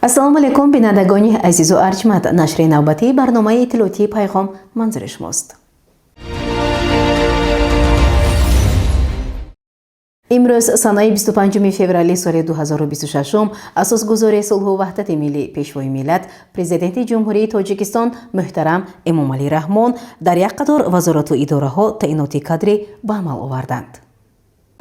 Ассалому алайкум, бинандагони азизу арҷманд. Нашри навбатии барномаи иттилоотии «Пайғом» манзури шумост. Имрӯз, санаи 25 феврали соли 2026, асосгузори сулҳу ваҳдати миллӣ, Пешвои миллат, Президенти Ҷумҳурии Тоҷикистон муҳтарам Эмомалӣ Раҳмон дар як қатор вазорату идораҳо таъиноти кадрӣ ба амал оварданд.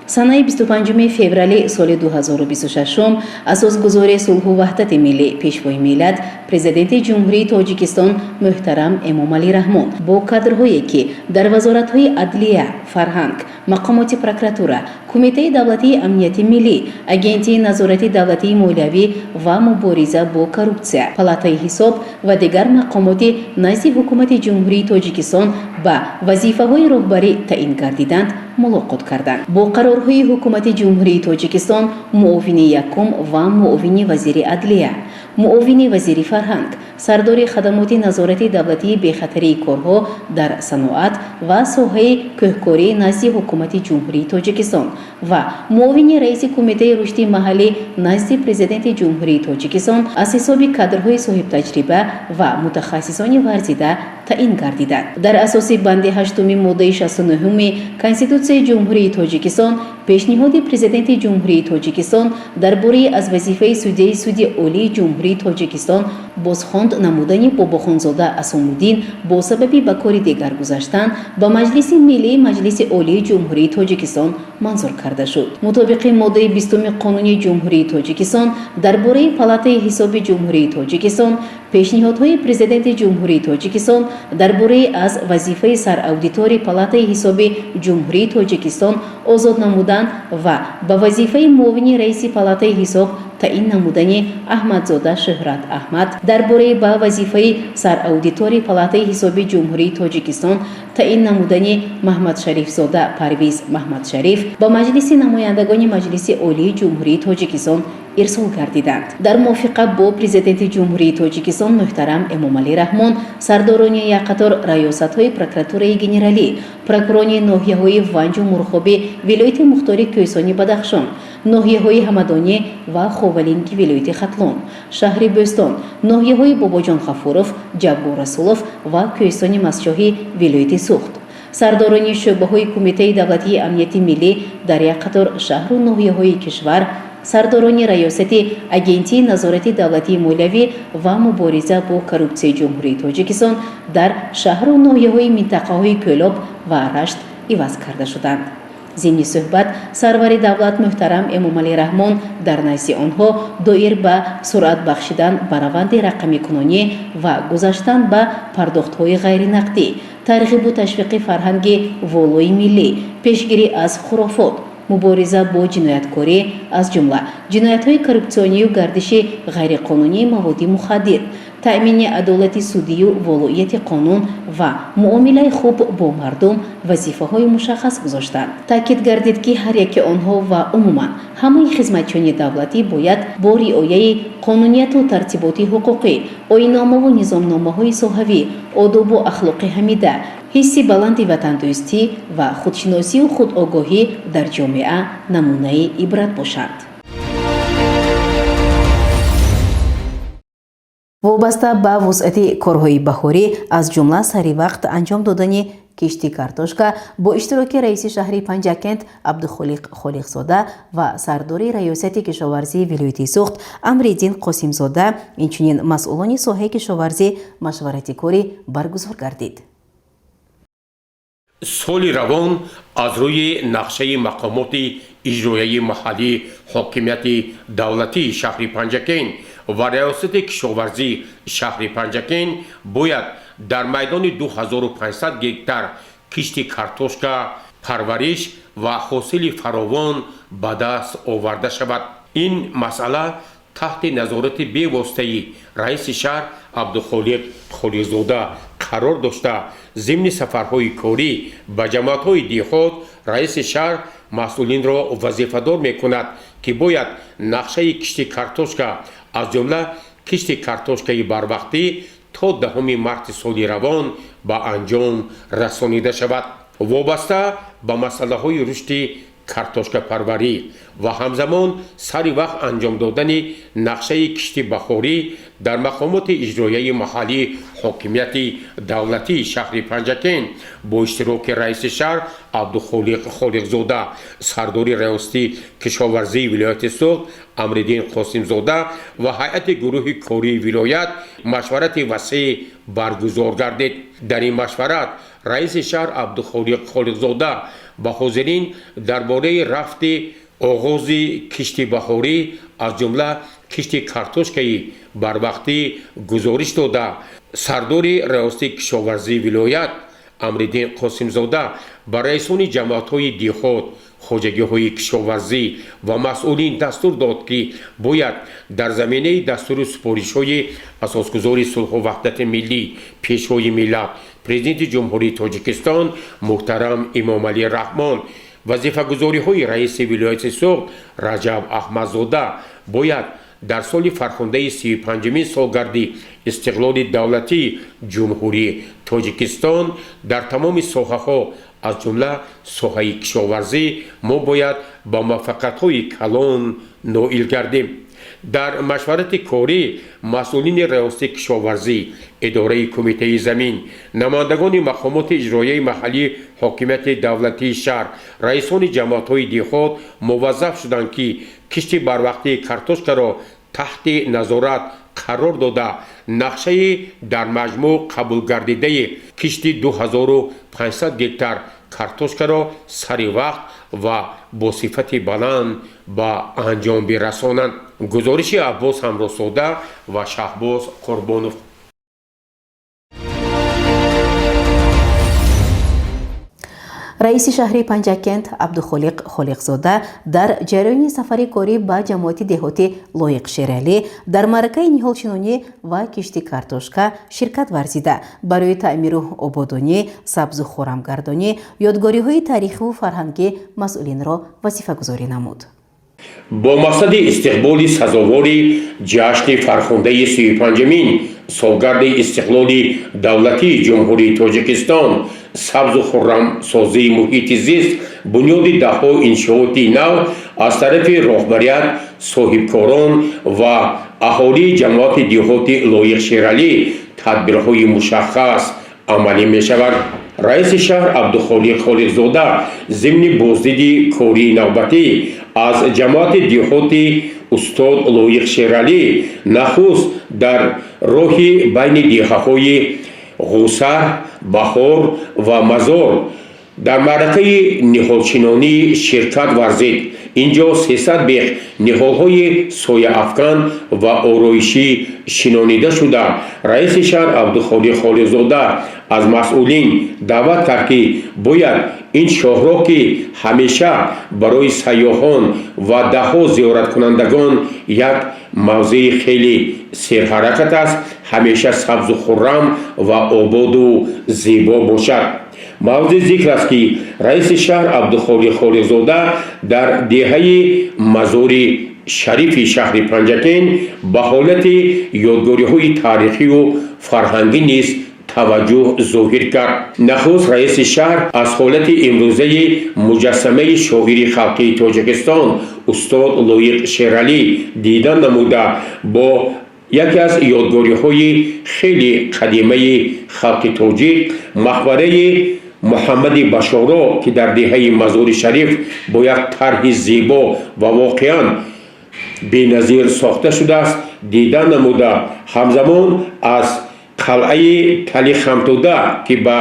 Санаи 25 феврали соли 2026, асосгузори сулҳу ваҳдати миллӣ, Пешвои миллат, Президенти Ҷумҳурии Тоҷикистон муҳтарам Эмомалӣ Раҳмон бо кадрҳое, ки дар вазоратҳои адлия, фарҳанг, мақомоти прокуратура, Кумитаи давлатии амнияти миллӣ, Агентии назорати давлатии молиявӣ ва мубориза бо коррупсия, Палатаи ҳисоб ва дигар мақомоти назди Ҳукумати Ҷумҳурии Тоҷикистон ба вазифаҳои роҳбарӣ таъин гардиданд, мулоқот карданд. Бо қарорҳои Ҳукумати Ҷумҳурии Тоҷикистон муовини якум ва муовини вазири адлия, муовини вазири фарҳанг, сардори хадамоти назорати давлатии бехатарии корҳо дар саноат ва соҳаи кӯҳкорӣ назди Ҳукумати Ҷумҳурии Тоҷикистон ва муовини раиси Кумитаи рушди маҳаллӣ назди Президенти Ҷумҳурии Тоҷикистон аз ҳисоби кадрҳои соҳибтаҷриба ва мутахассисони варзида таъин гардиданд. Дар асоси банди ҳаштуми моддаи 69-уми Конститутсияи Ҷумҳурии Тоҷикистон, пешниҳоди Президенти Ҷумҳурии Тоҷикистон дар бораи аз вазифаи судяи Суди Олии Ҷумҳурии Тоҷикистон бозхонд намудани Бобохонзода Асомуддин бо сабаби ба кори дигар гузаштан ба Маҷлиси Миллии Маҷлиси Олии Ҷумҳурии Тоҷикистон манзур карда шуд. Мутобиқи моддаи 20-уми Қонуни Ҷумҳурии Тоҷикистон дар бораи Палатаи ҳисоби Ҷумҳурии Тоҷикистон, пешниҳодҳои Президенти Ҷумҳурии Тоҷикистон дар бораи аз вазифаи сараудитори Палатаи ҳисоби Ҷумҳурии Тоҷикистон озод намудан ва ба вазифаи муовини раиси Палатаи ҳисоб таъин намудани Аҳмадзода Шӯҳрат Аҳмад, дар бораи ба вазифаи сараудитори Палатаи ҳисоби Ҷумҳурии Тоҷикистон таъин намудани Маҳмадшарифзода Парвиз Маҳмадшариф ба Маҷлиси намояндагони Маҷлиси Олии Ҷумҳурии Тоҷикистон ирсол гардиданд. Дар мувофиқа бо Президенти Ҷумҳурии Тоҷикистон муҳтарам Эмомалӣ Раҳмон, сардорони як қатор раёсатҳои Прокуратураи генералӣ, прокурони ноҳияҳои Ванҷу Мурғоби вилояти мухтори Кӯҳистони Бадахшон, ноҳияҳои Ҳамадонӣ ва Ховалинги вилояти Хатлон, шаҳри Бӯстон, ноҳияҳои Бобоҷон Ғафуров, Ҷаббор Расулов ва Кӯҳистони Мастчоҳи вилояти Суғд, сардорони шӯъбаҳои Кумитаи давлатии амнияти миллӣ дар як қатор шаҳру ноҳияҳои кишвар, сардорони раёсати Агентии назорати давлатии молиявӣ ва мубориза бо коррупсияи Ҷумҳурии Тоҷикистон дар шаҳру ноҳияҳои минтақаҳои Кӯлоб ва Рашт иваз карда шуданд. Зимни суҳбат сарвари давлат муҳтарам Эмомалӣ Раҳмон дар назди онҳо доир ба суръат бахшидан ба раванди рақамикунонӣ ва гузаштан ба пардохтҳои ғайринақдӣ, тарғибу ташвиқи фарҳанги волои миллӣ, пешгирӣ аз хурофот, мубориза бо ҷинояткорӣ, аз ҷумла ҷиноятҳои коррупсионию гардиши ғайриқонунии маводи мухаддир, таъмини адолати судию волоияти қонун ва муомилаи хуб бо мардум вазифаҳои мушаххас гузоштанд. Таъкид гардид, ки ҳар яки онҳо ва умуман ҳамаи хизматчиёни давлатӣ бояд бо риояи қонунияту тартиботи ҳуқуқӣ, оинномаву низомномаҳои соҳавӣ, одобу ахлоқи ҳамида, ҳисси баланди ватандӯстӣ ва худшиносию худогоҳӣ дар ҷомеа намунаи ибрат бошанд. Вобаста ба вусъати корҳои баҳорӣ, аз ҷумла сари вақт анҷом додани кишти картошка, бо иштироки раиси шаҳри Панҷакент Абдухолиқ Холиқзода ва сардори раёсати кишоварзии вилояти Суғд Амриддин Қосимзода, инчунин масъулони соҳаи кишоварзӣ машварати корӣ баргузор гардид. Соли равон аз рӯи нақшаи мақомоти иҷроияи маҳаллии ҳокимияти давлатии шаҳри Панҷакент ва раёсати кишоварзии шаҳри Панҷакент бояд дар майдони 2500 гектар кишти картошка парвариш ва ҳосили фаровон ба даст оварда шавад. Ин масъала таҳти назорати бевоситаи раиси шаҳр Абдухолиқ Холиқзода қарор дошта, зимни сафарҳои корӣ ба ҷамоатҳои деҳот раиси шаҳр масъулинро вазифадор мекунад, ки бояд нақшаи кишти картошка, аз ҷумла кишти картошкаи барвақтӣ, то 10-уми марти соли равон ба анҷом расонида шавад. Вобаста ба масъалаҳои рушди Картошкапарварӣ ва ҳамзамон сари вақт анҷом додани нақшаи кишти баҳорӣ дар мақомоти иҷроияи маҳаллии ҳокимияти давлатии шаҳри Панҷакент бо иштироки раиси шаҳр Абдухолиқ Холиқзода, сардори раёсати кишоварзии вилояти Суғд Амриддин Қосимзода ва ҳайати гурӯҳи кории вилоят машварати васеъ баргузор гардид. Дар ин машварат раиси шаҳр Абдухолиқ Холиқзода ба ҳозирин дар бораи рафти оғози кишти баҳорӣ, аз ҷумла кишти картошкаи барвақтӣ гузориш дода, сардори раёсати кишоварзии вилоят Амриддин Қосимзода ба раисони ҷамоатҳои деҳот, хоҷагиҳои кишоварзӣ ва масъулин дастур дод, ки бояд дар заминаи дастуру супоришҳои Асосгузори сулҳу ваҳдати миллӣ, Пешвои миллат, Президенти Ҷумҳурии Тоҷикистон муҳтарам Эмомалӣ Раҳмон, вазифагузориҳои раиси вилояти Суғд Раҷаб Аҳмадзода бояд дар соли фархундаи 35-умин солгарди истиқлоли давлатии Ҷумҳурии Тоҷикистон дар тамоми соҳаҳо, аз ҷумла соҳаи кишоварзӣ, мо бояд ба муваффақиятҳои калон ноил гардем. Дар машварати корӣ масъулини раёсати кишоварзӣ, идораи кумитаи замин, намояндагони мақомоти иҷроияи маҳаллии ҳокимияти давлатии шаҳр, раисони ҷамоатҳои деҳот муваззаф шуданд, ки кишти барвақтии картошкаро таҳти назорат қарор дода, нақшаи дар маҷмӯъ қабулгардидаи кишти 2500 гектар картошкаро сари вақт ва бо сифати баланд ба анҷом бирасонанд. Гузориши Аббос Ҳамроҳзода ва Шаҳбоз Қурбонов. Раиси шаҳри Панҷакент Абдухолиқ Холиқзода дар ҷараёни сафари корӣ ба ҷамоати деҳоти Лоиқ Шералӣ дар маъракаи ниҳолшинонӣ ва кишти картошка ширкат варзида, барои таъмиру ободонӣ, сабзу хӯрамгардонӣ ёдгориҳои таърихиву фарҳангӣ масъулинро вазифагузорӣ намуд. Бо мақсади истиқболи сазовори ҷашни фархундаи 35-умин солгарди истиқлоли давлатии Ҷумҳурии Тоҷикистон, сабзу хуррамсозии муҳити зист, бунёди даҳҳо иншооти нав аз тарафи роҳбарият, соҳибкорон ва аҳолии ҷамоати деҳоти Лоиқ Шералӣ тадбирҳои мушаххас амалӣ мешавад. Раиси шаҳр Абдухолиқ Холиқзода зимни боздиди кории навбатӣ аз ҷамоати деҳоти Устод Лоиқ Шералӣ нахуст дар роҳи байни деҳаҳои Ғусар, Баҳор ва Мазор дар маъракаи ниҳолшинонӣ ширкат варзид. Ин ҷо 300 бех ниҳолҳои сояафкан ва ороишӣ шинонида шуда, раиси шаҳр Абдухолиқ Холиқзода аз масъулин даъват кард, ки бояд ин шоҳроҳ, ки ҳамеша барои сайёҳон ва даҳҳо зиёраткунандагон як мавзеи хеле серҳаракат аст, ҳамеша сабзу хуррам ва ободу зебо бошад. Мавзеи зикр аст, ки раиси шаҳр Абдухолиқ Холиқзода дар деҳаи Мазори Шарифи шаҳри Панҷакент ба ҳолати ёдгориҳои таърихию фарҳангӣ низ таваҷҷӯҳ зоҳир кард. Нахуст раиси шаҳр аз ҳолати имрӯзаи муҷассамаи шоири халқии Тоҷикистон устод Лоиқ Шералӣ дидан намуда, бо яке аз ёдгориҳои хеле қадимаи халқи тоҷик, мақбараи Муҳаммади Башоро, ки дар деҳаи Мазори Шариф бо як тарҳи зебо ва воқеан беназир сохта шудааст, дидан намуда, ҳамзамон аз қалъаи Тали Хамтуда, ки ба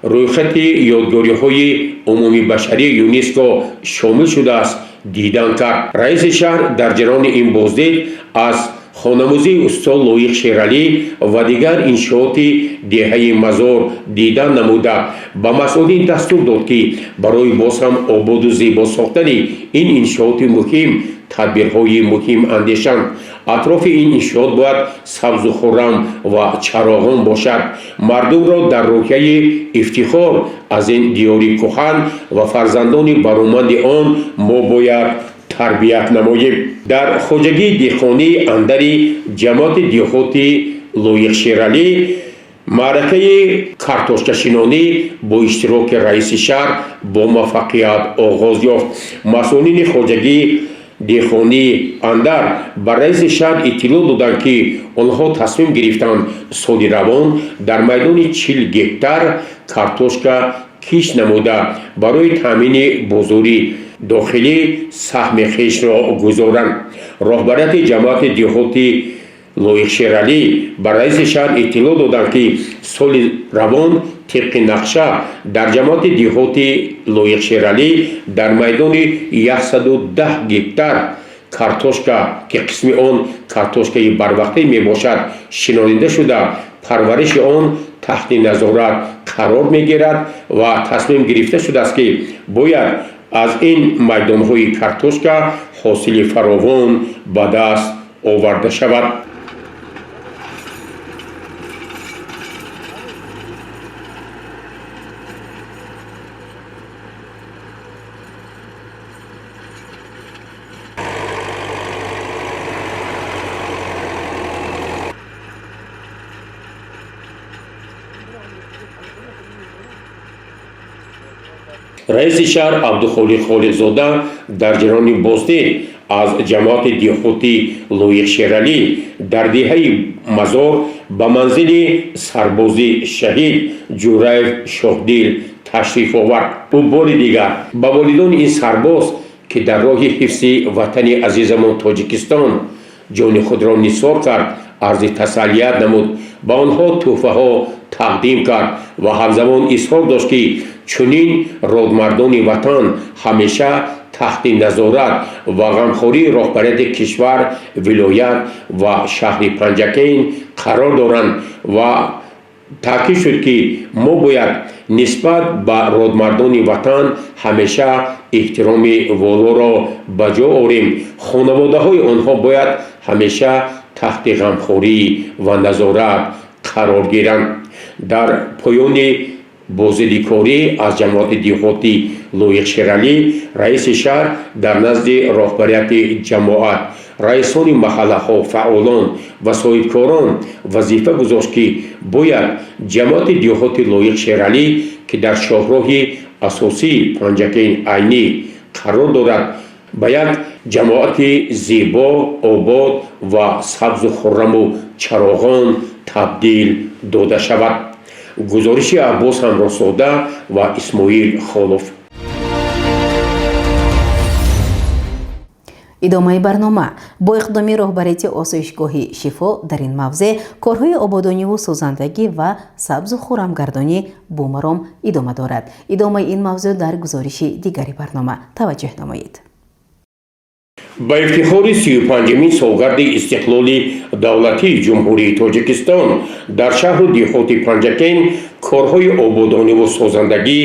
рӯйхати ёдгориҳои умумибашарии ЮНЕСКО шомил шудааст, дидан кард. Раиси шаҳр дар ҷараёни ин боздид аз хонамузеи устод Лоиқ Шералӣ ва дигар иншооти деҳаи Мазор дидан намуда, ба масъулин дастур дод, ки барои боз ҳам ободу зебо сохтани ин иншооти муҳим тадбирҳои муҳим андешанд. Атрофи ин иншоот бояд сабзу хуррам ва чароғон бошад. Мардумро дар рӯҳияи ифтихор аз ин диёри кӯҳан ва фарзандони бароманди он мо бояд тарбият намоем. Дар хоҷагии деҳқонии андари ҷамоати деҳоти Лоиқ Шералӣ Маъракаи картошкашинонӣ бо иштироки раиси шаҳр бо муваффақият оғоз ёфт. Масъулини хоҷагии деҳқонии Андар ба раиси шаҳр иттилоъ доданд, ки онҳо тасмим гирифтанд соли равон дар майдони 40 гектар картошка кишт намуда, барои таъмини бозори дохилӣ саҳми хешро гузоранд. Роҳбарияти ҷамоати деҳоти Лоиқшералӣ ба раиси шаҳр иттилоъ доданд, ки соли равон тибқи нақша дар ҷамоати деҳоти Лоиқшералӣ дар майдони 110 гектар картошка, ки қисми он картошкаи барвақтӣ мебошад, шинонида шуда, парвариши он таҳти назорат қарор мегирад ва тасмим гирифта шудааст, ки бояд аз ин майдонҳои картошка ҳосили фаровон ба даст оварда шавад. Раиси шаҳр Абдухолиқ Холиқзода дар ҷараёни боздид аз ҷамоати деҳоти Лоиқшералӣ дар деҳаи Мазор ба манзили сарбози шаҳид Ҷураев Шоҳдил ташриф овард. Ӯ бори дигар ба волидони ин сарбоз, ки дар роҳи ҳифзи ватани азизамон Тоҷикистон ҷони худро нисор кард, арзи тасаллият намуд, ба онҳо тӯҳфаҳо тақдим кард ва ҳамзамон изҳор дошт, ки чунин родмардони ватан ҳамеша таҳти назорат ва ғамхории роҳбарияти кишвар, вилоят ва шаҳри Панҷакент қарор доранд ва таъкид шуд, ки мо бояд нисбат ба родмардони ватан ҳамеша эҳтироми волоро ба ҷо орем, хонаводаҳои онҳо бояд ҳамеша таҳти ғамхорӣ ва назорат қарор гиранд. Дар поёни боздидикорӣ аз ҷамоати деҳоти Лоиқшералӣ раиси шаҳр дар назди роҳбарияти ҷамоат, раисони маҳаллаҳо, фаъолон ва соҳибкорон вазифа гузошт, ки бояд ҷамоати деҳоти Лоиқшералӣ, ки дар шоҳроҳи асосии Панҷакент Айнӣ қарор дорад, ба як ҷамоати зебо, обод ва сабзу хурраму чароғон табдил дода шавад. Гузориши Аббос Ҳамроҳзода ва Исмоил Холов. Идомаи барнома. Бо иқдоми роҳбарияти осоишгоҳи Шифо дар ин мавзеъ корҳои ободониву созандагӣ ва сабзу хуррамгардонӣ бомаром идома дорад. Идомаи ин мавзӯъ дар гузориши дигари барнома таваҷҷӯҳ намоед. Ба ифтихори 35-умин солгарди истиқлоли давлатии Ҷумҳурии Тоҷикистон дар шаҳру деҳоти Панҷакент корҳои ободониву созандагӣ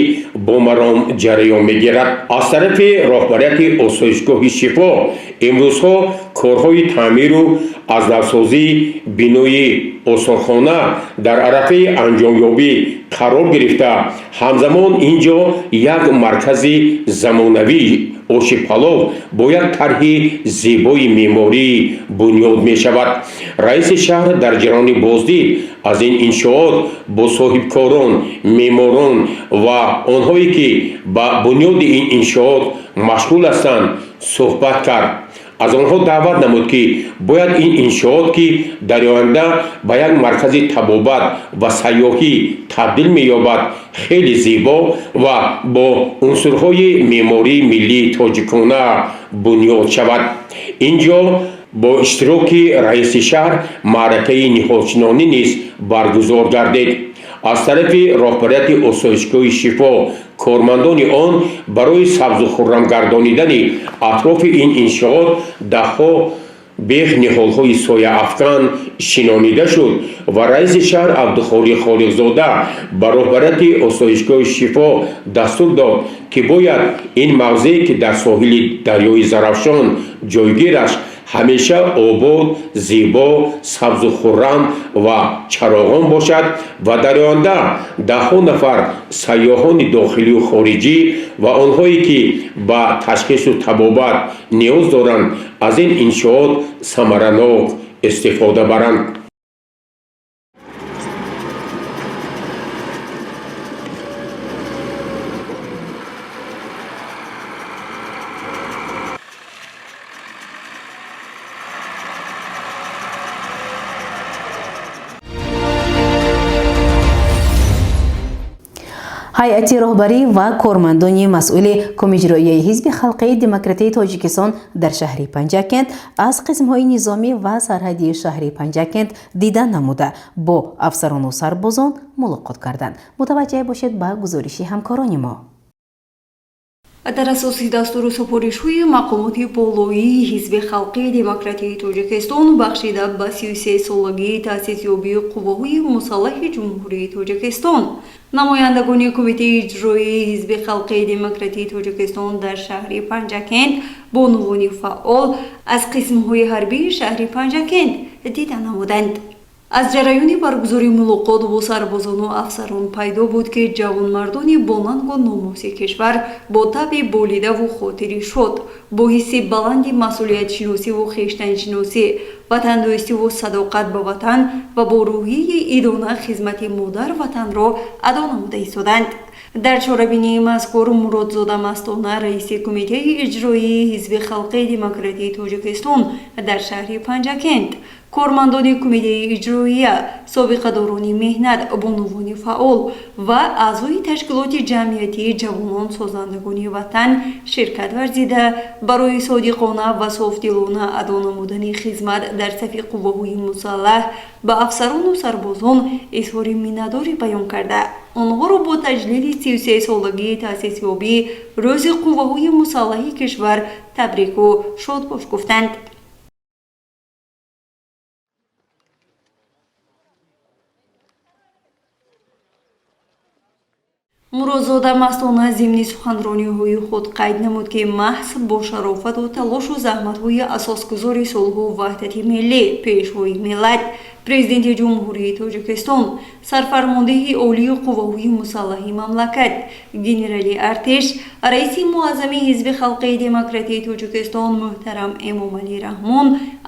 бомаром ҷараён мегирад. Аз тарафи роҳбарияти осоишгоҳи Шифо имрӯзҳо корҳои таъмиру аз навсозии бинои осорхона дар арафаи анҷомёбӣ қарор гирифта, ҳамзамон ин ҷо як маркази замонавии оши палов бо як тарҳи зебои меъморӣ бунёд мешавад. Раиси шаҳр дар ҷараёни боздид аз ин иншоот бо соҳибкорон, меъморон ва онҳое, ки ба бунёди ин иншоот машғул ҳастанд, суҳбат кард. Аз онҳо даъват намуд, ки бояд ин иншоот, ки дар оянда ба як маркази табобат ва сайёҳӣ табдил меёбад, хеле зебо ва бо унсурҳои меъмории миллии тоҷикона бунёд шавад. Ин ҷо бо иштироки раиси шаҳр маъракаи ниҳолшинонӣ низ баргузор гардид. Аз тарафи роҳбарияти осоишгоҳи Шифо кормандони он барои сабзу хуррам гардонидани атрофи ин иншоот даҳҳо бех ниҳолҳои сояафкан шинонида шуд ва раиси шаҳр Абдухолиқ Холиқзода ба роҳбарияти осоишгоҳи Шифо дастур дод, ки бояд ин мавзеъ, ки дар соҳили дарёи Зарафшон ҷойгир аст, ҳамеша обод, зебо, сабзу хуррам ва чароғон бошад ва дар оянда даҳҳо нафар сайёҳони дохилию хориҷӣ ва онҳое, ки ба ташхису табобат ниёз доранд, аз ин иншоот самаранок истифода баранд. Ҳайати роҳбарӣ ва кормандони масъули Комиҷроияи Ҳизби халқии демократии Тоҷикистон дар шаҳри Панҷакент аз қисмҳои низомӣ ва сарҳадии шаҳри Панҷакент дида намуда, бо афсарону сарбозон мулоқот карданд. Мутаваҷҷеҳ бошед ба гузориши ҳамкорони мо. Дар асоси дастуру супоришҳои мақомоти болоии Ҳизби халқии демократии Тоҷикистон бахшида ба 33-солагии таъсисёбии Қувваҳои мусаллаҳи Ҷумҳурии Тоҷикистон, намояндагони Кумитаи иҷроии Ҳизби халқии демократии Тоҷикистон дар шаҳри Панҷакент бонувони фаъол аз қисмҳои ҳарбии шаҳри Панҷакент дида намуданд. Аз ҷараёни баргузории мулоқот бо сарбозону афсарон пайдо буд, ки ҷавонмардони бонангу номуси кишвар бо табъи болидаву хотири шод, бо ҳисси баланди масъулиятшиносиву хештаншиносӣ, ватандӯстиву садоқат ба ватан ва бо рӯҳияи идона хизмати модар ватанро адо намуда истоданд. Дар чорабинии мазкур Муродзода Мастона, раиси Кумитаи иҷроии Ҳизби халқии демократии Тоҷикистон дар шаҳри Панҷакент, кормандони Кумитаи иҷроия, собиқадорони меҳнат, бонувони фаъол ва аъзои ташкилоти ҷамъиятии ҷавонон созандагони ватан ширкат варзида, барои содиқона ва софдилона адо намудани хизмат дар сафи қувваҳои мусаллаҳ ба афсарону сарбозон изҳори миннатдорӣ баён карда, онҳоро бо таҷлили 33-солагии таъсисёбии Рӯзи қувваҳои мусаллаҳи кишвар табрику шодбош гуфтанд. Муродзода Мастона зимни суханрониҳои худ қайд намуд, ки маҳз бо шарофату талошу заҳматҳои асосгузори сулҳу ваҳдати миллӣ, Пешвои миллат, Президенти Ҷумҳурии Тоҷикистон, Сарфармондеҳи Олии Қувваҳои мусаллаҳи мамлакат, генерали артиш, раиси муаззами Ҳизби халқии демократии Тоҷикистон муҳтарам Эмомалӣ Раҳмон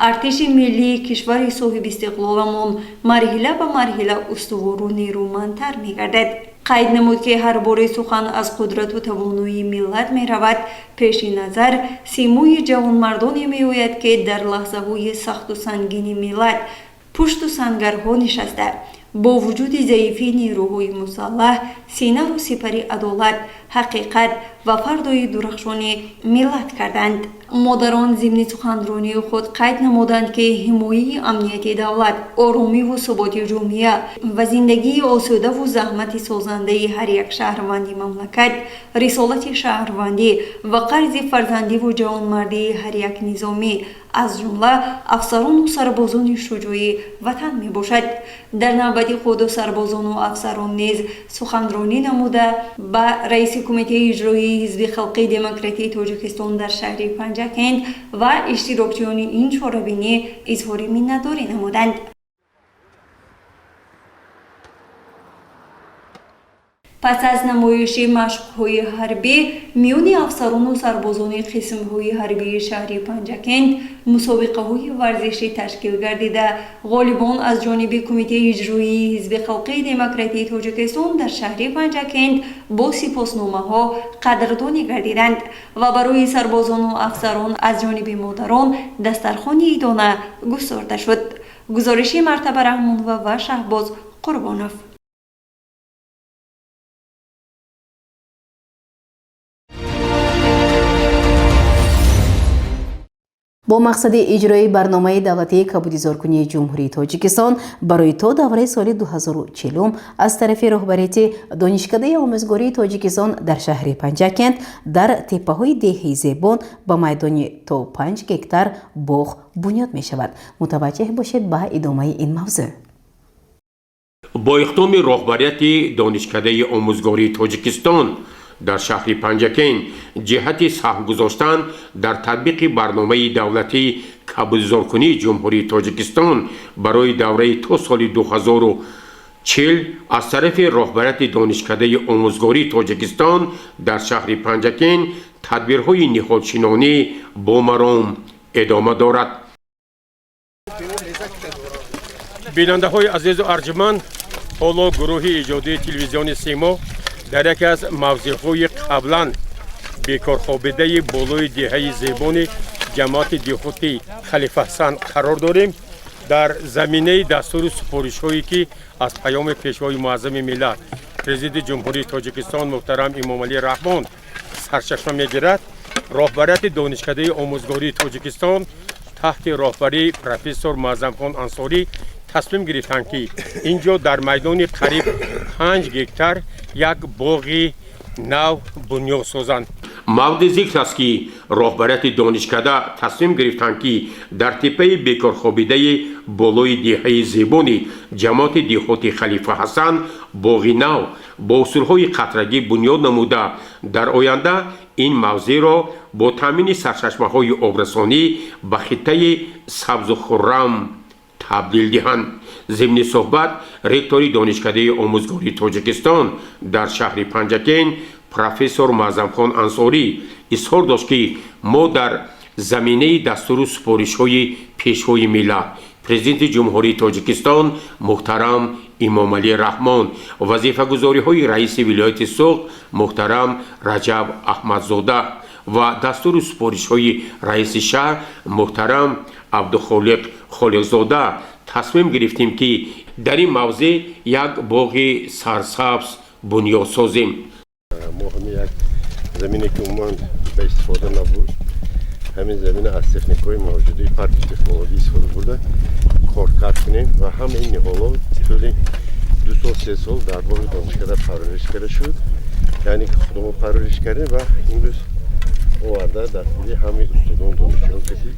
артиши миллии кишвари соҳибистиқлоламон марҳила ба марҳила устувору нерӯмандтар мегардад. Қайд намуд, ки ҳар боре сухан аз қудрату тавоноии миллат меравад, пеши назар симои ҷавонмардоне меояд, ки дар лаҳзаҳои сахту сангини миллат пушту сангарҳо нишаста, бо вуҷуди заифии нерӯҳои мусаллаҳ синару сипари адолат, ҳақиқат ва фардои дурахшони миллат карданд. Модарон зимни суханронии худ қайд намуданд, ки ҳимояи амнияти давлат, оромиву суботи ҷомеа ва зиндагии осудаву заҳмати созандаи ҳар як шаҳрванди мамлакат рисолати шаҳрвандӣ ва қарзи фарзандиву ҷавонмардии ҳар як низомӣ, аз ҷумла афсарону сарбозони шуҷои ватан мебошад. Дар навбати худу сарбозону афсарон низ суханронӣ намуда, ба раиси Кумитаи иҷроии Ҳизби халқии демократии Тоҷикистон дар шаҳри Панҷакент ва иштирокчиёни ин чорабинӣ изҳори миннатдорӣ намуданд. Пас аз намоиши машқҳои ҳарбӣ миёни афсарону сарбозони қисмҳои ҳарбии шаҳри Панҷакент мусобиқаҳои варзишӣ ташкил гардида, ғолибон аз ҷониби Кумитаи иҷроии Ҳизби халқии демократии Тоҷикистон дар шаҳри Панҷакент бо сипосномаҳо қадрдонӣ гардиданд ва барои сарбозону афсарон аз ҷониби модарон дастархони идона густарда шуд. Гузориши Мартаба Раҳмонова ва Шаҳбоз Қурбонов. Бо мақсади иҷрои барномаи давлатии кабудизоркунии Ҷумҳурии Тоҷикистон барои то давраи соли 2040 аз тарафи роҳбарияти Донишкадаи омӯзгории Тоҷикистон дар шаҳри Панҷакент дар теппаҳои деҳаи Зебон ба майдони то 5 гектар боғ бунёд мешавад. Мутаваҷҷеҳ бошед ба идомаи ин мавзӯъ. Бо иқдоми роҳбарияти Донишкадаи омӯзгории Тоҷикистон дар шаҳри Панҷакент ҷиҳати саҳм гузоштан дар татбиқи барномаи давлатии кабудизоркунии Ҷумҳурии Тоҷикистон барои давраи то соли 2040 аз тарафи роҳбарияти Донишкадаи омӯзгории Тоҷикистон дар шаҳри Панҷакент тадбирҳои ниҳолшинонӣ бо маром идома дорад. Бинандаҳои азизу арҷманд, ҳоло гурӯҳи иҷодии телевизиони Симо дар яке аз мавзеъҳои қаблан бекорхобидаи болои деҳаи Зебони ҷамоати деҳоти Халифаҳсан қарор дорем. Дар заминаи дастуру супоришҳое, ки аз паёми Пешвои муаззами миллат, Президенти Ҷумҳурии Тоҷикистон муҳтарам Эмомалӣ Раҳмон сарчашма мегирад, роҳбарияти Донишкадаи омӯзгории Тоҷикистон таҳти роҳбарии профессор Муаззамхон Ансорӣ тасмим гирифтанд, ки ин ҷо дар майдони қариб 5 гектар як боғи нав бунёд созанд. Мавриди зикр аст, ки роҳбарияти донишкада тасмим гирифтанд, ки дар теппаи бекорхобидаи болои деҳаи Зебони ҷамоати деҳоти Халифа Ҳасан боғи нав бо усулҳои қатрагӣ бунёд намуда, дар оянда ин мавзеъро бо таъмини сарчашмаҳои обрасонӣ ба хиттаи сабзу хуррам табдил диҳанд. Зимни суҳбат ректори Донишкадаи омӯзгории Тоҷикистон дар шаҳри Панҷакент профессор Муаззамхон Ансорӣ изҳор дошт, ки мо дар заминаи дастуру супоришҳои Пешвои миллат, Президенти Ҷумҳурии Тоҷикистон муҳтарам Эмомалӣ Раҳмон, вазифагузориҳои раиси вилояти Суғд муҳтарам Раҷаб Аҳмадзода ва дастуру супоришҳои раиси шаҳр муҳтарам Абдухолиқ Холиқзода тасмим гирифтем, ки дар ин мавзеъ як боғи сарсабз бунёд созем. Мо ҳамин як замине, ки умуман ба истифода набуд, ҳамин замина аз техникаҳои мавҷудаи парки технологӣ истифода бурда коркард кунем ва ҳамаи ниҳолҳо тӯли 2 сол, 3 сол дар боғи донишкада парвариш карда шуд, яъне ки худамо парвариш кардем ва имрӯз оварда дастгири ҳамаи устодон, донишҷӯён каси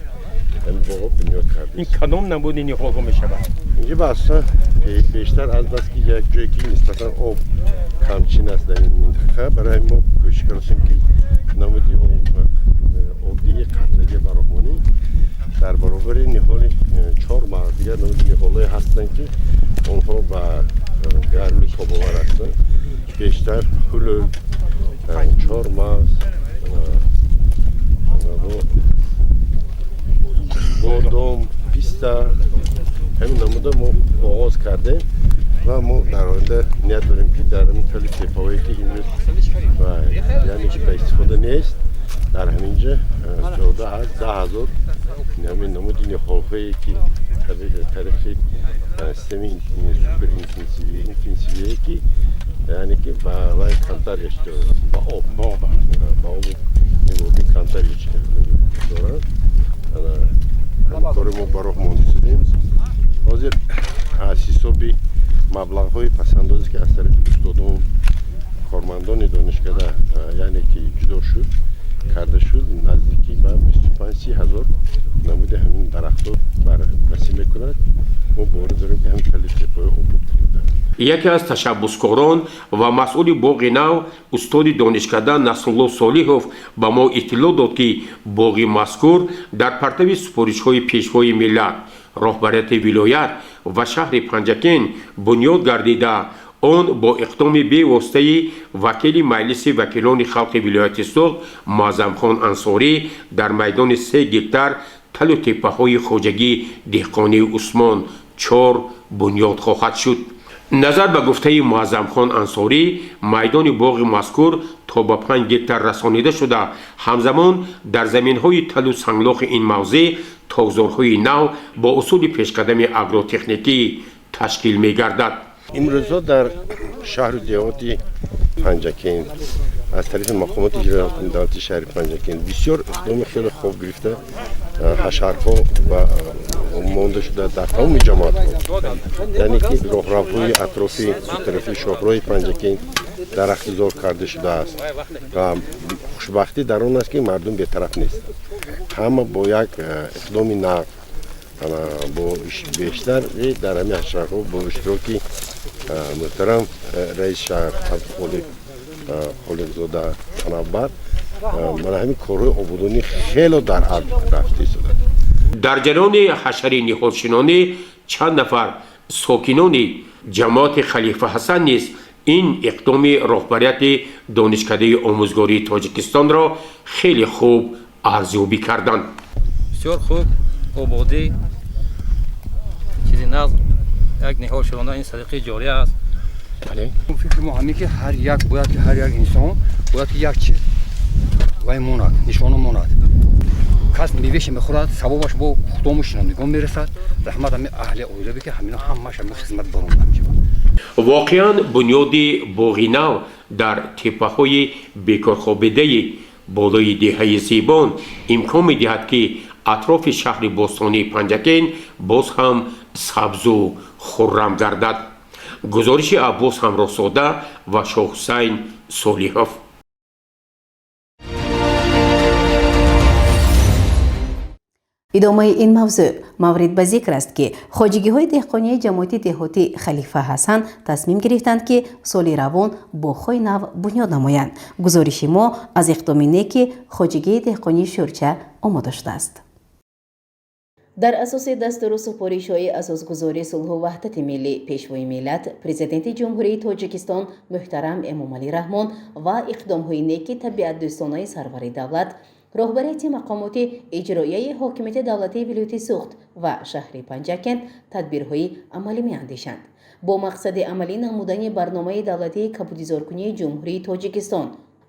ҳамин боғо бунёд кардем. Ин кадом намуди ниҳолҳо мешавад? Инҷа ба асосан бештар аз баски як ҷое ки нисбатан об камчин аст дар ин минтақа, барои мо кӯшиш кардем, ки намуди обдиҳии қатрагӣ ба роҳ монем. Дар баробари ниҳоли чормағз дигар намуди ниҳолҳое ҳастанд, ки онҳо ба гармӣ тобовар ҳастанд. Бештар ҳулул, чормағз, бодом, писта, ҳамин намуда мо оғоз кардем ва мо дар оянда ният дорем, ки дар ҳамин тали теппаҳое, ки имрӯз, яъне ки ба истифода нест, дар ҳамин ҷа зиёда аз 10 000 ҳамин намуди ниҳолҳое, ки тариқи системаи суперинтенсивие, ки яъне ки ба вай камтар ба об, ба обу нигоҳубин камтар доранд, ҳамин кори мо ба роҳ монда шудем. Ҳозир аз ҳисоби маблағҳои пасандозе, ки аз тарафи устодон, кормандони донишкада, яъне ки ҷудо шуд, карда шуд, наздикӣ ба 25-30 ҳазор намуди ҳамин дарахтҳо баррасӣ мекунад. Мо боварӣ дорем, ки ҳамин тали теппаҳои обод кунем. Яке аз ташаббускорон ва масъули боғи нав, устоди донишкада Насрулло Солиҳов ба мо иттилоъ дод, ки боғи мазкур дар партави супоришҳои Пешвои миллат, роҳбарияти вилоят ва шаҳри Панҷакент бунёд гардида, он бо иқдоми бевоситаи вакили Маҷлиси вакилони халқи вилояти Суғд Муаззамхон Ансорӣ дар майдони 3 гектар талу теппаҳои хоҷагии деҳқонии Усмон чор бунёд хоҳад шуд. Назар ба гуфтаи Муаззамхон Ансорӣ, майдони боғи мазкур то ба 5 гектар расонида шуда, ҳамзамон дар заминҳои талу санглохи ин мавзеъ токзорҳои нав бо усули пешқадами агротехникӣ ташкил мегардад. Имрӯзҳо дар шаҳру деҳоти Панҷакент аз тарафи мақомоти иҷроияи давлати шаҳри Панҷакент бисёр иқдоми хеле хуб гирифта, ҳашарҳо ва монда шуда дар тамоми ҷамоатҳо, яъне ки роҳравҳои атрофи тарафи шоҳроҳи Панҷакент дарахтизор карда шудааст. Ва хушбахтӣ дар он аст, ки мардум бетараф нестанд, ҳама бо як иқдоми нағз, бо бештар дар ҳамин ҳашарҳо бо иштироки муҳтарам раиси шаҳр Абдухолиқ Холиқзода Анабар мана ҳамин корҳои ободонӣ хело дар авҷ рафта истодааст. Дар ҷараёни ҳашари ниҳолшинонӣ чанд нафар сокинони ҷамоати Халифа Ҳасан низ ин иқдоми роҳбарияти Донишкадаи омӯзгории Тоҷикистонро хеле хуб арзёбӣ карданд. Бисёр хуб, ободӣ чизи нағз, як ниҳол шинондан ин садақаи ҷория аст. Фикри мо ҳамин, ки ҳар як бояд, ки ҳар як инсон бояд, ки як чиз вай монад, нишона монад. Кас мевеше мехӯрад, савобаш бо худому шинондагон мерасад. Раҳмат ҳами аҳли оила, ки ҳамино ҳамаш ҳами хизмат баромада мешавад. Воқеан, бунёди боғи нав дар теппаҳои бекорхобидаи болои деҳаи Зебон имкон медиҳад, ки атрофи шаҳри бостонии Панҷакент боз ҳам сабзу хуррам гардад. Гузориши Аббос Ҳамроҳзода ва Шоҳҳусайн Солиҳов. Идомаи ин мавзӯъ. Маврид ба зикр аст, ки хоҷигиҳои деҳқонии ҷамоати деҳотӣ Халифа Ҳасан тасмим гирифтанд, ки соли равон боғҳои нав бунёд намоянд. Гузориши мо аз иқдоми неки хоҷигии деҳқонии Шӯрча омода шудааст. Дар асоси дастуру супоришҳои асосгузори сулҳу ваҳдати миллӣ, Пешвои миллат, Президенти Ҷумҳурии Тоҷикистон муҳтарам Эмомалӣ Раҳмон ва иқдомҳои неки табиатдӯстонаи сарвари давлат, роҳбарияти мақомоти иҷроияи ҳокимияти давлатии вилояти Суғд ва шаҳри Панҷакент тадбирҳои амалӣ меандешанд. Бо мақсади амалӣ намудани барномаи давлатии кабудизоркунии Ҷумҳурии Тоҷикистон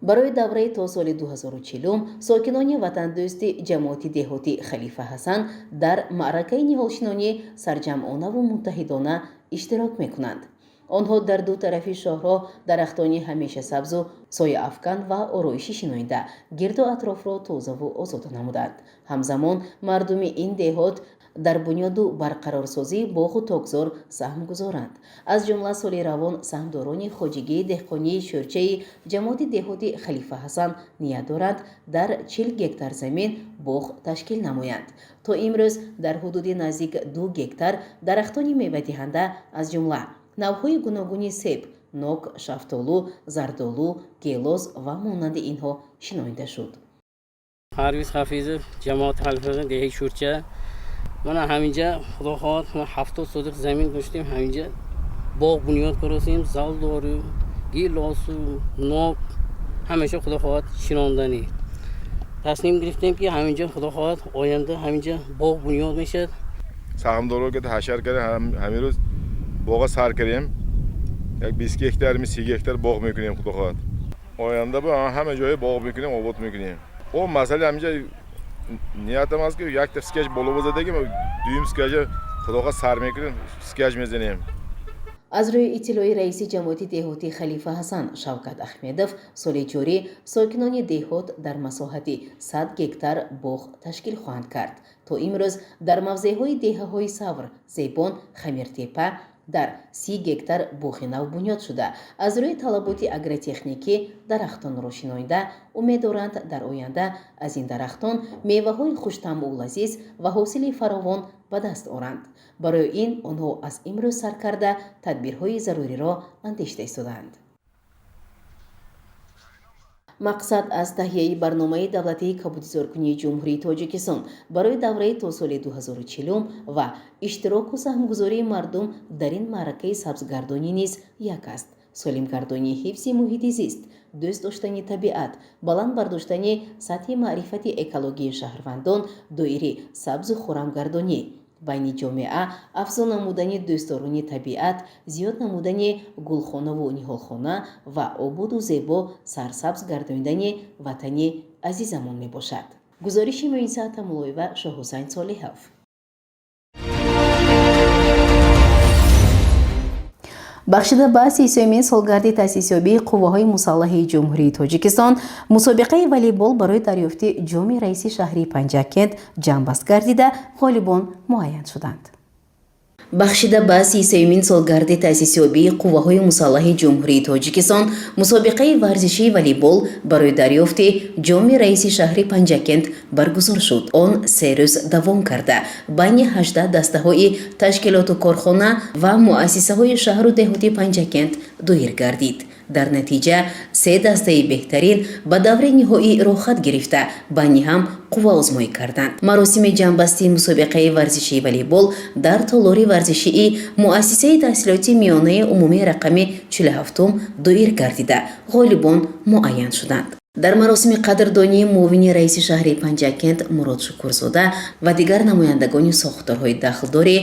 барои давраи то соли 2040, сокинони ватандӯсти ҷамоати деҳотӣ Халифа Ҳасан дар маъракаи ниҳолшинонӣ сарҷамъонаву муттаҳидона иштирок мекунанд. Онҳо дар ду тарафи шоҳроҳ дарахтони ҳамешасабзу сояафкан ва ороишӣ шинонида, гирду атрофро тозаву озода намуданд. Ҳамзамон мардуми ин деҳот дар бунёду барқарорсозии боғу токзор саҳм гузоранд. Аз ҷумла соли равон саҳмдорони хоҷигии деҳқонии Шӯрчаи ҷамоати деҳоти Халифа Ҳасан ният доранд, дар 40 гектар замин боғ ташкил намоянд. То имрӯз дар ҳудуди наздик 2 гектар дарахтони мевадиҳанда, аз ҷумла навъҳои гуногуни себ, нок, шафтолу, зардолу, гелос ва монанди инҳо шинонида шуд. Парвиз Хафизов, ҷамоати Халифа, деҳаи Шӯрча. Мана ҳаминҷа, худо хоҳад, мо 70 сотих замин доштем, ҳаминҷа боғ бунёд кардем, зардолу, гелосу, нок, ҳамеша, худо хоҳад, шинонданӣ. Тасмим гирифтем, ки ҳаминҷа, худо хоҳад, оянда ҳаминҷа боғ бунёд мешавад. Саҳмдоро ки ҳашар кардем, ҳамин рӯз боға сар кардем. Як 20 гектар, 30 гектар боғ мекунем, худо хоҳад. Оянда ба ҳама ҷое боғ мекунем, обод мекунем. О масъала ҳаминҷа ниятам аст, ки якта скач боло бозадагим, дуюм скача, худо хоҳад, сар мекунем, скач мезанем. Аз рӯи иттилои раиси ҷамоати деҳотӣ Халифа Ҳасан Шавкат Аҳмедов, соли ҷорӣ сокинони деҳот дар масоҳати 100 гектар боғ ташкил хоҳанд кард. То имрӯз дар мавзеъҳои деҳаҳои Савр, Зебон, Хамиртепа дар 30 гектар боғи нав бунёд шуда, аз рӯи талаботи агротехникӣ дарахтонро шинонида, умед доранд, дар оянда аз ин дарахтон меваҳои хуштаъму лазиз ва ҳосили фаровон ба даст оранд. Барои ин онҳо аз имрӯз сар карда тадбирҳои заруриро андешида истодаанд. Мақсад аз таҳияи барномаи давлатии кабудизоркунии Ҷумҳурии Тоҷикистон барои давраи то соли 2040 ва иштироку саҳмгузории мардум дар ин маъракаи сабзгардонӣ низ як аст: солимгардонии ҳифзи муҳити зист, дӯст доштани табиат, баланд бардоштани сатҳи маърифати экологии шаҳрвандон доири сабзу хуррамгардонӣ, байни ҷомеа афзо намудани дӯстдорони табиат, зиёд намудани гулхонаву ниҳолхона ва ободу зебо, сарсабз гардонидани ватани азизамон мебошад. Гузориши Муинса Тамулоева, Шоҳҳусайн Солиҳов. Бахшида ба 33-юмин солгарди таъсисёбии Қувваҳои мусаллаҳи Ҷумҳурии Тоҷикистон, мусобиқаи волейбол барои дарёфти ҷоми раиси шаҳри Панҷакент ҷамъбаст гардида, ғолибон муайян шуданд. Бахшида ба 33-юмин солгарди таъсисёбии Қувваҳои мусаллаҳи Ҷумҳурии Тоҷикистон, мусобиқаи варзишии волейбол барои дарёфти ҷоми раиси шаҳри Панҷакент баргузор шуд. Он 3 рӯз давом карда, байни 18 дастаҳои ташкилоту корхона ва муассисаҳои шаҳру деҳоти Панҷакент доир гардид. Дар натиҷа се дастаи беҳтарин ба давраи ниҳоӣ роҳхат гирифта, байни ҳам қувваозмоӣ карданд. Маросими ҷамъбастии мусобиқаи варзишии волейбол дар толори варзишии муассисаи таҳсилоти миёнаи умумии рақами 47-ум доир гардида, ғолибон муайян шуданд. Дар маросими қадрдонии муовини раиси шаҳри Панҷакент Мурод Шукурзода ва дигар намояндагони сохторҳои дахлдори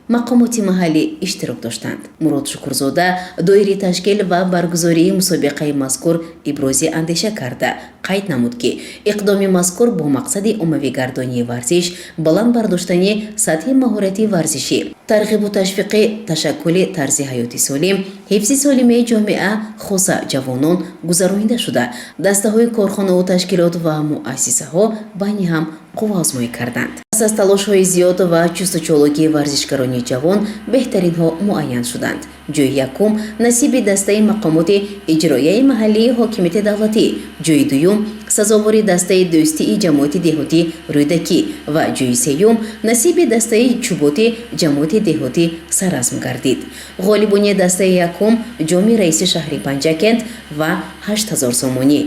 Мақомоти маҳаллӣ иштирок доштанд. Мурод Шукурзода доири ташкил ва баргузории мусобиқаи мазкур ибрози андеша карда, қайд намуд, ки иқдоми мазкур бо мақсади умумигардонии варзиш, баланд бардоштани сатҳи маҳорати варзишӣ, тарғибу ташвиқи ташаккули тарзи ҳаёти солим, ҳифзи солимии ҷомеа, хоса ҷавонон гузаронида шуда, дастаҳои корхонаву ташкилот ва муассисаҳо байни ҳам қувваозмоӣ карданд. Пас аз талошҳои зиёд ва чустучолокии варзишгарони ҷавон беҳтаринҳо муайян шуданд. Ҷои якум насиби дастаи мақомоти иҷроияи маҳаллии ҳокимияти давлатӣ, ҷои дуюм сазовори дастаи дӯстии ҷамоати деҳотӣ Рӯдакӣ ва ҷои сеюм насиби дастаи Чуботи ҷамоати деҳотӣ Саразм гардид. Ғолибони дастаи якум ҷоми раиси шаҳри Панҷакент ва 8000 сомонӣ,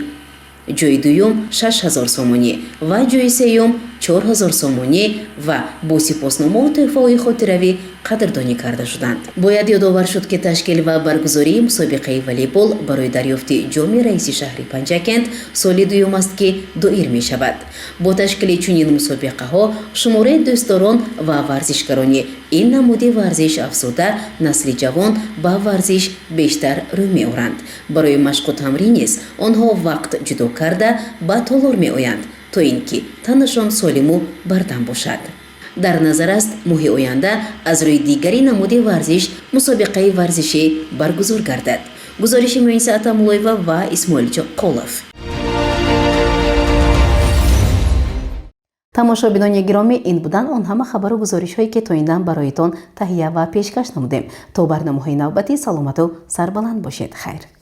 ҷои дуюм 6000 сомонӣ ва ҷои сеюм 4000 сомонӣ ва бо сипосномаву тӯҳфаҳои хотиравӣ қадрдонӣ карда шуданд. Бояд ёдовар шуд, ки ташкил ва баргузории мусобиқаи волейбол барои дарёфти ҷоми раиси шаҳри Панҷакент соли дуюм аст, ки доир мешавад. Бо ташкили чунин мусобиқаҳо шумораи дӯстдорон ва варзишгарони ин намуди варзиш афзуда, насли ҷавон ба варзиш бештар рӯ меоранд. Барои машқу тамрин низ онҳо вақт ҷудо карда ба толор меоянд, то ин ки танашон солиму бардам бошад. Дар назар аст, моҳи оянда аз рӯи дигари намуди варзиш мусобиқаи варзишӣ баргузор гардад. Гузориши Муиса Атамулоева ва Исмоилҷон Қолов. Тамошобинони гиромӣ, ин буданд он ҳама хабару гузоришҳое, ки то ин дам бароятон таҳия ва пешкаш намудем. То барномаҳои навбатӣ саломату сарбаланд бошед. Хайр.